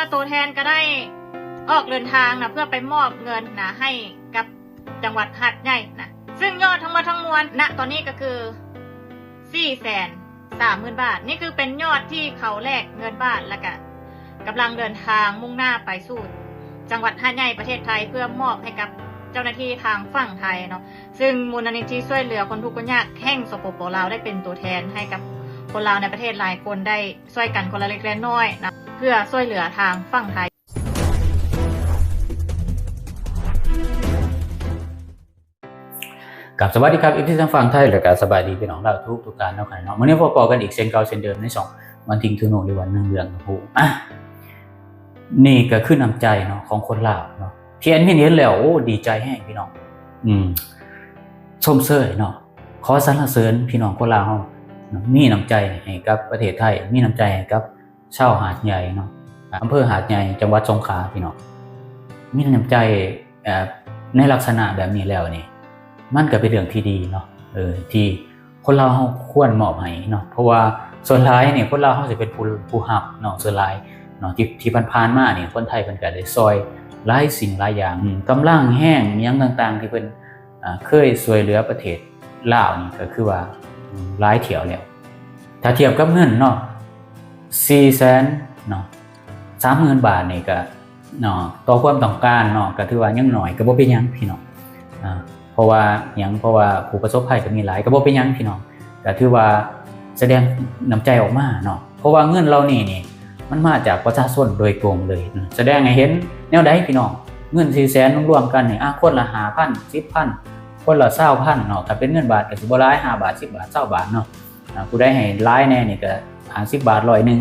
ໂຕແທນກໍໄດ້ອອກເດີນທາງນະ ເພື່ອໄປມອບເງິນນະ ໃຫ້ກັບຈັງຫວັດຫາດໃຫຍ່ນະ ຊຶ່ງຍອດທັງໝົດທັງມວນນະຕອນນີ້ກໍຄື ສີ່ແສນສາມໝື່ນບາດ. ນີ້ຄືເປັນຍອດທີ່ເຂົາແລກເງິນບາດ ແລ້ວກະກຳລັງເດີນທາງມຸ່ງໜ້າໄປສູ່ຈັງຫວັດຫາດໃຫຍ່ ປະເທດໄທ ເພື່ອມອບໃຫ້ກັບເຈົ້າໜ້າທີ່ທາງຝັ່ງໄທເນາະ ຊຶ່ງມູນນິທິຊ່ວຍເຫຼືອຄົນທຸກຄົນຍາກແຫ່ງ ສປປ ລາວ ໄດ້ເປັນໂຕແທນໃຫ້ກັບຄົນລາວໃນປະເທດຫຼາຍຄົນ ໄດ້ຊ່ວຍກັນຄົນລະເລັກລະນ້ອຍນະ ເພື່ອຊ່ວຍເຫຼືອທາງຝັ່ງໄທ. ກັບສະຫວັດດີຄັບ ເອັຟຊີ ທາງຝັ່ງໄທ ແລະກະສະບາຍດີພີ່ນ້ອງລາວທຸກໆທ່ານເນາະ. ມື້ນີ້ພົບພໍ້ກັນອີກເຊັ່ນເກົ່າເຊັ່ນເດີມໃນຊ່ອງ ວັນທິງທູໂນ ຫຼືວ່າໜຶ່ງເລື່ອງກໍຮູ້. ອ່ະ ນີ້ກໍຄືນ້ຳໃຈເນາະ ຂອງຄົນລາວເນາະ ທີ່ແອດມິນເຫັນແລ້ວ ໂອ້ ດີໃຈແຮງພີ່ນ້ອງ ອືມ ຊົມເຊີຍເນາະ ຂໍສັນລະເສີນພີ່ນ້ອງຄົນລາວເຮົາ ມີນ້ຳໃຈໃຫ້ກັບປະເທດໄທ ມີນ້ຳໃຈໃຫ້ກັບ ຊາວຫາດໃຫຍ່ເນາະ ອຳເພີຫາດໃຫຍ່ ຈັງຫວັດສົງຂລາພີ່ນ້ອງ ມີນ້ຳໃຈ ເອີ ໃນລັກສະນະແບບນີ້ແລ້ວນີ້ ມັນກໍເປັນເລື່ອງທີ່ດີເນາະ ເອີ ທີ່ຄົນລາວເຮົາຄວນມອບໃຫ້ເນາະ ເພາະວ່າສ່ວນຫຼາຍນີ້ຄົນລາວເຮົາຊິເປັນຜູ້ ຜູ້ຮັບເນາະ ສ່ວນຫຼາຍເນາະ ທີ່ ທີ່ຜ່ານໆມານີ້ ຄົນໄທເພິ່ນກໍໄດ້ຊ່ອຍຫຼາຍສິ່ງຫຼາຍຢ່າງ ອືມ ກຳລັງແຮງຫຍັງຕ່າງໆ ທີ່ເພິ່ນ ອ່າ ເຄີຍຊ່ວຍເຫຼືອປະເທດລາວນີ້ ກໍຄືວ່າ ອືມ ຫຼາຍຖ້ຽວແລ້ວ ຖ້າທຽບກັບເງິນເນາະ ສີ່ແສນເນາະ ສາມໝື່ນບາດນີ້ກໍເນາະ ຕໍ່ຄວາມຕ້ອງການເນາະ ກໍຖືວ່າຍັງໜ້ອຍ ກໍບໍ່ເປັນຫຍັງພີ່ນ້ອງ ອ່າ ເພາະວ່າຫຍັງ ເພາະວ່າຜູ້ປະສົບໄພກໍມີຫຼາຍ ກໍບໍ່ເປັນຫຍັງພີ່ນ້ອງ ກໍຖືວ່າສະແດງນ້ຳໃຈອອກມາເນາະ ເພາະວ່າເງິນເຫຼົ່ານີ້ນີ້ ມັນມາຈາກປະຊາຊົນໂດຍກົງເລີຍ ສະແດງໃຫ້ເຫັນແນວໃດພີ່ນ້ອງ ເງິນສີ່ແສນລວມໆກັນນີ້ ອ່າ ຄົນລະຫ້າພັນ ສິບພັນ ຄົນລະຊາວພັນເນາະ ຖ້າເປັນເງິນບາດກໍຊິບໍ່ຫຼາຍ ຫ້າບາດ ສິບບາດ ຊາວບາດເນາະ ອ່າ ຜູ້ໃດໃຫ້ຫຼາຍແດ່ນີ້ກໍຫ້າສິບບາດ ຮ້ອຍໜຶ່ງ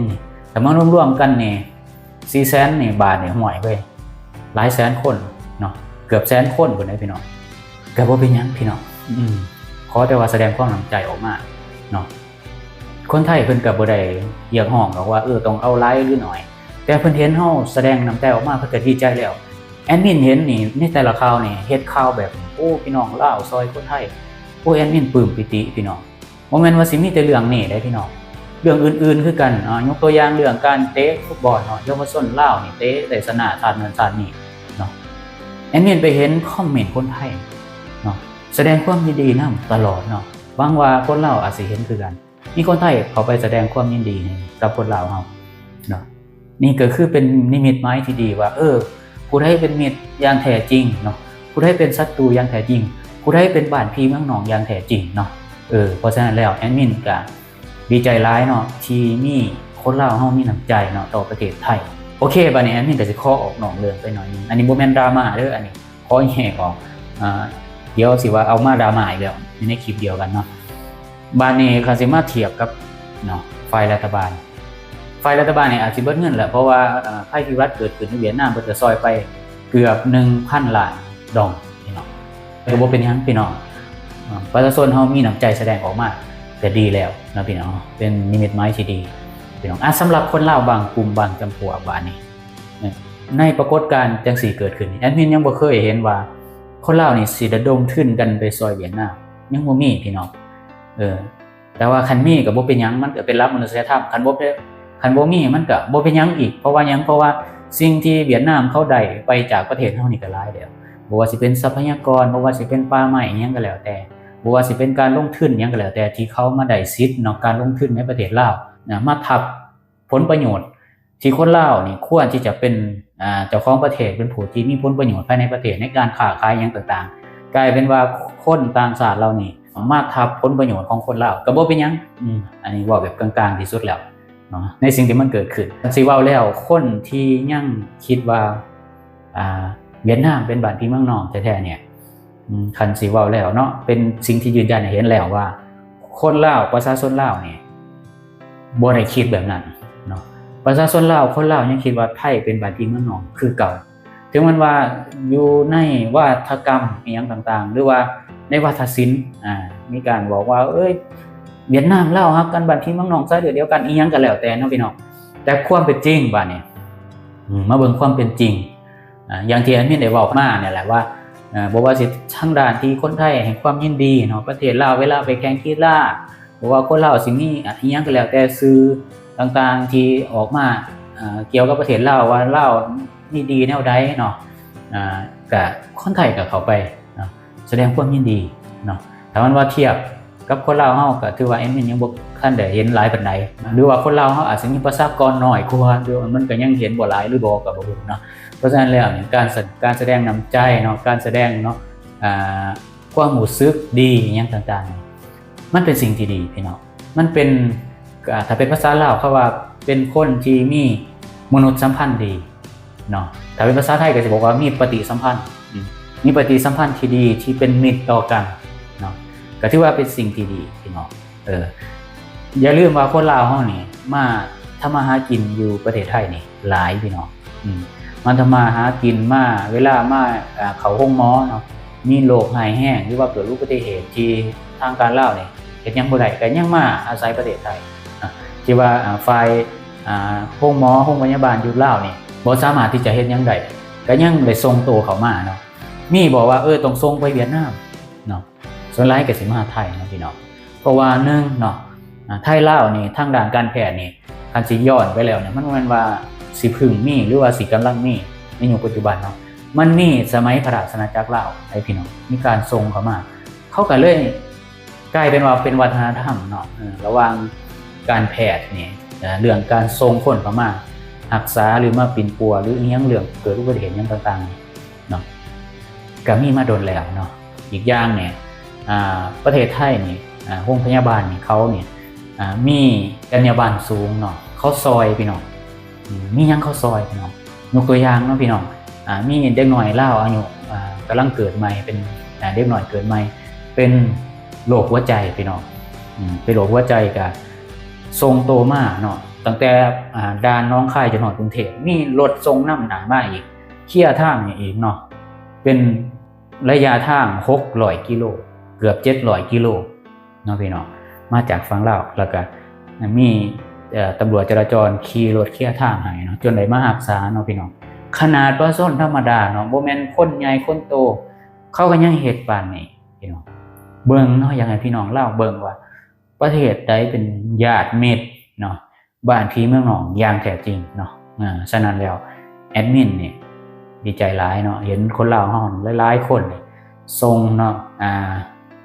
ຖ້າມາລວມໆກັນນີ້ ສີ່ແສນນີ້ ບາດນີ້ ຫ້ວຍເວີຍ ຫຼາຍແສນຄົນເນາະ ເກືອບແສນຄົນພຸ້ນເດ້ພີ່ນ້ອງ ກໍບໍ່ເປັນຫຍັງພີ່ນ້ອງ ອືມ ຂໍແຕ່ວ່າສະແດງຄວາມນ້ຳໃຈອອກມາເນາະ ຄົນໄທເພິ່ນກໍບໍ່ໄດ້ຮຽກຮ້ອງດອກວ່າ ເອີ ຕ້ອງເອົາຫຼາຍຫຼືໜ້ອຍ ແຕ່ເພິ່ນເຫັນເຮົາສະແດງນ້ຳໃຈອອກມາ ເພິ່ນກໍດີໃຈແລ້ວ ແອດມິນເຫັນນີ້ ໃນແຕ່ລະຂ່າວນີ້ ເຮັດຂ່າວແບບ ໂອ້ ພີ່ນ້ອງລາວຊ່ອຍຄົນໄທ ໂອ້ ແອດມິນປຶ້ມປີຕິພີ່ນ້ອງ ບໍ່ແມ່ນວ່າຊິມີແຕ່ເລື່ອງນີ້ເດ້ພີ່ນ້ອງ ເລື່ອງອື່ນໆຄືກັນ ອ່າ ຍົກຕົວຢ່າງເລື່ອງການເຕະຟຸດບອນເນາະ ເຍົາວະຊົນລາວນີ້ເຕະໄດ້ຊະນະຊາດນັ້ນຊາດນີ້ເນາະ ແອດມິນໄປເຫັນຄອມເມັນຄົນໄທເນາະ ສະແດງຄວາມຍິນດີນຳຕະຫຼອດເນາະ ຫວັງວ່າຄົນລາວອາດຊິເຫັນຄືກັນ ມີຄົນໄທເຂົ້າໄປສະແດງຄວາມຍິນດີໃຫ້ກັບຄົນລາວເຮົາເນາະ ນີ້ກໍຄືເປັນນິມິດໝາຍທີ່ດີວ່າ ເອີ ຜູ້ໃດເປັນມິດຢ່າງແທ້ຈິງເນາະ ຜູ້ໃດເປັນສັດຕູຢ່າງແທ້ຈິງ ຜູ້ໃດເປັນບ້ານພີ່ເມືອງນ້ອງຢ່າງແທ້ຈິງເນາະ ເອີ ເພາະສະນັ້ນແລ້ວ ແອດມິນກະດີໃຈຫຼາຍເນາະ ທີ່ມີຄົນລາວເຮົາມີນ້ຳໃຈເນາະ ຕໍ່ປະເທດໄທ. ໂອເຄ ບາດນີ້ແອດມິນກະຊິຂໍອອກນອກເລື່ອງໄປໜ້ອຍໜຶ່ງ ອັນນີ້ບໍ່ແມ່ນດຣາມາເດີ ອັນນີ້ຂໍແຍກອອກ ອ່າ ດຽວຊິວ່າເອົາມາດຣາມາອີກແລ້ວ ຢູ່ໃນຄລິບດຽວກັນເນາະ. ບາດນີ້ຄັນຊິມາທຽບກັບເນາະ ຝ່າຍລັດຖະບານ ຝ່າຍລັດຖະບານນີ້ອາດຊິເບິດເງິນແຫຼະ ເພາະວ່າ ເອີ ໄພພິບັດເກີດຂຶ້ນໃນຫວຽດນາມ ເພິ່ນກໍຊ່ອຍໄປເກືອບໜຶ່ງພັນລ້ານດອງພີ່ນ້ອງ ກໍບໍ່ເປັນຫຍັງພີ່ນ້ອງ ເອີ ປະຊາຊົນເຮົາມີນ້ຳໃຈສະແດງອອກມາກໍດີແລ້ວເນາະພີ່ນ້ອງ ເປັນນິມິດໝາຍທີ່ດີພີ່ນ້ອງ. ອ່າ ສຳລັບຄົນລາວບາງກຸ່ມບາງຈຳພວກບາດນີ້ ໃນປາກົດການຈັ່ງຊີ້ເກີດຂຶ້ນ ແອດມິນຍັງບໍ່ເຄີຍເຫັນວ່າຄົນລາວນີ້ຊິລະດົມທຶນກັນໄປຊ່ອຍຫວຽດນາມ ຍັງບໍ່ມີພີ່ນ້ອງ ເອີ ແຕ່ວ່າຄັນມີກໍບໍ່ເປັນຫຍັງ ມັນກໍເປັນຫຼັກມະນຸດສະຍະທຳ ຄັນບໍ່ເປັນ ຄັນບໍ່ມີມັນກໍບໍ່ເປັນຫຍັງອີກ ເພາະວ່າຫຍັງ ເພາະວ່າສິ່ງທີ່ຫວຽດນາມເຂົາໄດ້ໄປຈາກປະເທດເຮົານີ້ກໍຫຼາຍແລ້ວ ບໍ່ວ່າຊິເປັນຊັບພະຍາກອນ ບໍ່ວ່າຊິເປັນປ່າໄມ້ ອີ່ຫຍັງກໍແລ້ວແຕ່ ບໍ່ວ່າຊິເປັນການລົງທຶນຫຍັງກໍແລ້ວແຕ່ ທີ່ເຂົາມາໄດ້ສິດເນາະ ການລົງທຶນໃນປະເທດລາວນະ ມາທັບ ຜົນປະໂຫຍດທີ່ຄົນລາວນີ້ຄວນທີ່ຈະເປັນ ອ່າ ເຈົ້າຂອງປະເທດ ເປັນຜູ້ທີ່ມີຜົນປະໂຫຍດພາຍໃນປະເທດ ໃນການຄ້າຂາຍຫຍັງຕ່າງໆ ກາຍເປັນວ່າຄົນຕ່າງຊາດເຫຼົ່ານີ້ມາທັບຜົນປະໂຫຍດຂອງຄົນລາວ ກໍບໍ່ເປັນຫຍັງ ອືມ ອັນນີ້ເວົ້າແບບກາງໆທີ່ສຸດແລ້ວເນາະ ໃນສິ່ງທີ່ມັນເກີດຂຶ້ນ. ຊິເວົ້າແລ້ວ ຄົນທີ່ຍັງຄິດວ່າ ອ່າ ຫວຽດນາມເປັນບ້ານພີ່ເມືອງນ້ອງແທ້ໆນີ້ ອືມ ຄັນຊິເວົ້າແລ້ວເນາະ ເປັນສິ່ງທີ່ຢືນຢັນໃຫ້ເຫັນແລ້ວວ່າ ຄົນລາວ ປະຊາຊົນລາວນີ້ບໍ່ໄດ້ຄິດແບບນັ້ນເນາະ ປະຊາຊົນລາວ ຄົນລາວຍັງຄິດວ່າໄທເປັນບ້ານພີ່ເມືອງນ້ອງຄືເກົ່າ ເຖິງແມ່ນວ່າຢູ່ໃນວາທະກຳອີ່ຫຍັງຕ່າງໆ ຫຼືວ່າໃນວາທະສິນ ອ່າ ມີການບອກວ່າ ເອີຍ ຫວຽດນາມລາວຮັກກັນ ບ້ານພີ່ເມືອງນ້ອງ ສາຍເລືອດດຽວກັນ ອີ່ຫຍັງກໍແລ້ວແຕ່ເນາະພີ່ນ້ອງ ແຕ່ຄວາມເປັນຈິງບາດນີ້ ອືມ ມາເບິ່ງຄວາມເປັນຈິງ ອ່າ ຢ່າງທີ່ແອດມິນໄດ້ເວົ້າມານີ້ແຫຼະວ່າ ເອີ ບໍ່ວ່າຊິທາງດ້ານທີ່ຄົນໄທໃຫ້ຄວາມຍິນດີເນາະ ປະເທດລາວເວລາໄປແຂ່ງກິລາ ບໍ່ວ່າຄົນລາວຊິມີ ອ່າ ອີ່ຫຍັງກໍແລ້ວແຕ່ ສື່ຕ່າງໆທີ່ອອກມາ ອ່າ ກ່ຽວກັບປະເທດລາວວ່າລາວນີ້ດີແນວໃດເນາະ ອ່າ ກະຄົນໄທກະເຂົ້າໄປເນາະ ສະແດງຄວາມຍິນດີເນາະ. ຖ້າມັນວ່າທຽບກັບຄົນລາວເຮົາ ກະຖືວ່າແອດມິນຍັງບໍ່ທັນໄດ້ເຫັນຫຼາຍປານໃດ ຫຼືວ່າຄົນລາວເຮົາອາດຊິມີປະຊາກອນໜ້ອຍກວ່າ ຫຼືວ່າມັນກະຍັງເຫັນບໍ່ຫຼາຍຫຼືບໍ່ກະບໍ່ຮູ້ເນາະ. ເພາະສະນັ້ນແລ້ວນີ້ ການສະ ການສະແດງນ້ຳໃຈເນາະ ການສະແດງເນາະ ອ່າ ຄວາມຮູ້ສຶກດີຫຍັງຕ່າງໆ ມັນເປັນສິ່ງທີ່ດີພີ່ນ້ອງ. ມັນເປັນ ອ່າ ຖ້າເປັນພາສາລາວເຂົາວ່າເປັນຄົນທີ່ມີມະນຸດສຳພັນດີເນາະ. ຖ້າເປັນພາສາໄທກໍຊິບອກວ່າມີປະຕິສຳພັນ ອືມ ມີປະຕິສຳພັນທີ່ດີ ທີ່ເປັນມິດຕໍ່ກັນເນາະ ກໍຖືວ່າເປັນສິ່ງທີ່ດີພີ່ນ້ອງ. ເອີ ຢ່າລືມວ່າຄົນລາວເຮົານີ້ມາທຳມາຫາກິນຢູ່ປະເທດໄທນີ້ຫຼາຍພີ່ນ້ອງ. ອືມ ມາທຳມາຫາກິນ ມາ ເວລາມາ ອ່າ ເຂົ້າໂຮງໝໍເນາະ ມີໂລກຮ້າຍແຮງ ຫຼືວ່າເກີດອຸບັດຕິເຫດທີ່ທາງການລາວນີ້ເຮັດຫຍັງບໍ່ໄດ້ ກໍຍັງມາອາໄສປະເທດໄທເນາະ. ທີ່ວ່າ ອ່າ ຝ່າຍ ອ່າ ໂຮງໝໍ ໂຮງພະຍາບານຢູ່ລາວນີ້ບໍ່ສາມາດທີ່ຈະເຮັດຫຍັງໄດ້ ກໍຍັງໄດ້ສົ່ງໂຕເຂົ້າມາເນາະ. ມີບໍ່ວ່າ ເອີ ຕ້ອງສົ່ງໄປຫວຽດນາມເນາະ? ສ່ວນຫຼາຍກໍຊິມາໄທເນາະພີ່ນ້ອງ. ເພາະວ່າໜຶ່ງເນາະ ອ່າ ໄທລາວນີ້ທາງດ້ານການແພດນີ້ ຄັນຊິຍ້ອນໄປແລ້ວນີ້ ມັນບໍ່ແມ່ນວ່າຊິເພິ່ງມີ ຫຼືວ່າຊິກຳລັງມີໃນຍຸກປັດຈຸບັນເນາະ. ມັນມີສະໄໝພະລາຊະອານາຈັກລາວໃດ໋ພີ່ນ້ອງ ມີການສົ່ງເຂົ້າມາ ເຂົາກໍເລີຍກາຍເປັນວ່າເປັນວັດທະນະທຳເນາະ ເອີ ລະຫວ່າງການແພດນີ້ ເອີ ເລື່ອງການສົ່ງຄົນເຂົ້າມາຮັກສາ ຫຼືມາປິ່ນປົວ ຫຼືອີ່ຫຍັງ ເລື່ອງເກີດອຸບັດຕິເຫດຫຍັງຕ່າງໆ ເນາະ ກະມີມາດົນແລ້ວເນາະ. ອີກຢ່າງນີ້ ອ່າ ປະເທດໄທນີ້ ອ່າ ໂຮງພະຍາບານນີ້ ເຂົານີ້ ອ່າ ມີຈັນຍາບັນສູງເນາະ ເຂົາຊ່ອຍພີ່ນ້ອງ. ອືມ ມີຫຍັງເຂົາຊ່ອຍພີ່ນ້ອງ? ຍົກຕົວຢ່າງເນາະພີ່ນ້ອງ ອ່າ ມີເດັກນ້ອຍລາວອາຍຸ ອ່າ ກຳລັງເກີດໃໝ່ ເປັນ ອ່າ ເດັກນ້ອຍເກີດໃໝ່ ເປັນໂລກຫົວໃຈພີ່ນ້ອງ. ອືມ ເປັນໂລກຫົວໃຈ ກະສົ່ງໂຕມາເນາະ ຕັ້ງແຕ່ ອ່າ ດ່ານໜອງຄາຍຈົນຮອດກຸງເທບ ມີລົດສົ່ງນຳໜ້າມາອີກ ເຄຍທາງໃຫ້ອີກເນາະ ເປັນໄລຍະທາງຫົກຮ້ອຍກິໂລ ເກືອບເຈັດຮ້ອຍກິໂລເນາະພີ່ນ້ອງ ມາຈາກຝັ່ງລາວ. ແລ້ວກະມີ ເອີ ຕຳຫຼວດຈະລາຈອນຂີ່ລົດເຄຍທາງໃຫ້ເນາະ ຈົນໄດ້ມາຮັກສາເນາະພີ່ນ້ອງ. ຂະໜາດປະຊາຊົນທຳມະດາເນາະ ບໍ່ແມ່ນຄົນໃຫຍ່ຄົນໂຕ ເຂົາກໍຍັງເຮັດປານນີ້ພີ່ນ້ອງ. ເບິ່ງເນາະ ຢາກໃຫ້ພີ່ນ້ອງລາວເບິ່ງວ່າ ປະເທດໃດເປັນຍາດມິດເນາະ ບ້ານພີ່ເມືອງນ້ອງຢ່າງແທ້ຈິງເນາະ. ເອີ ສະນັ້ນແລ້ວແອດມິນນີ້ດີໃຈຫຼາຍເນາະ ເຫັນຄົນລາວເຮົາຫຼາຍໆຄົນນີ້ສົ່ງເນາະ ອ່າ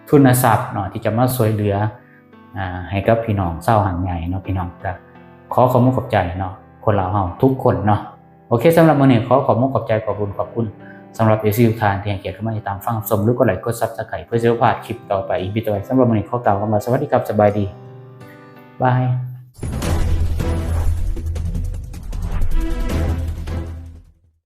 ທຶນນະຊັບເນາະ ທີ່ຈະມາຊ່ວຍເຫຼືອ ອ່າ ໃຫ້ກັບພີ່ນ້ອງຊາວຫາດໃຫຍ່ເນາະພີ່ນ້ອງ. ກໍຂໍຂອບອົກຂອບໃຈເນາະ ຄົນລາວເຮົາທຸກຄົນເນາະ. ໂອເຄ ສຳລັບມື້ນີ້ຂໍຂອບອົກຂອບໃຈ ຂອບບຸນຂອບຄຸນສຳລັບເອັຟຊີທຸກທ່ານທີ່ໃຫ້ກຽດເຂົ້າມາຕິດຕາມຟັງຊົມ ຫຼືກົດໄລກົດ Subscribe ເພື່ອຊິບໍ່ພາດຄລິບຕໍ່ໄປ ອີພີ ຕໍ່ໄປ. ສຳລັບມື້ນີ້ຂໍກ່າວຄຳວ່າສະຫວັດດີຄັບ ສະບາຍດີ ບາຍ.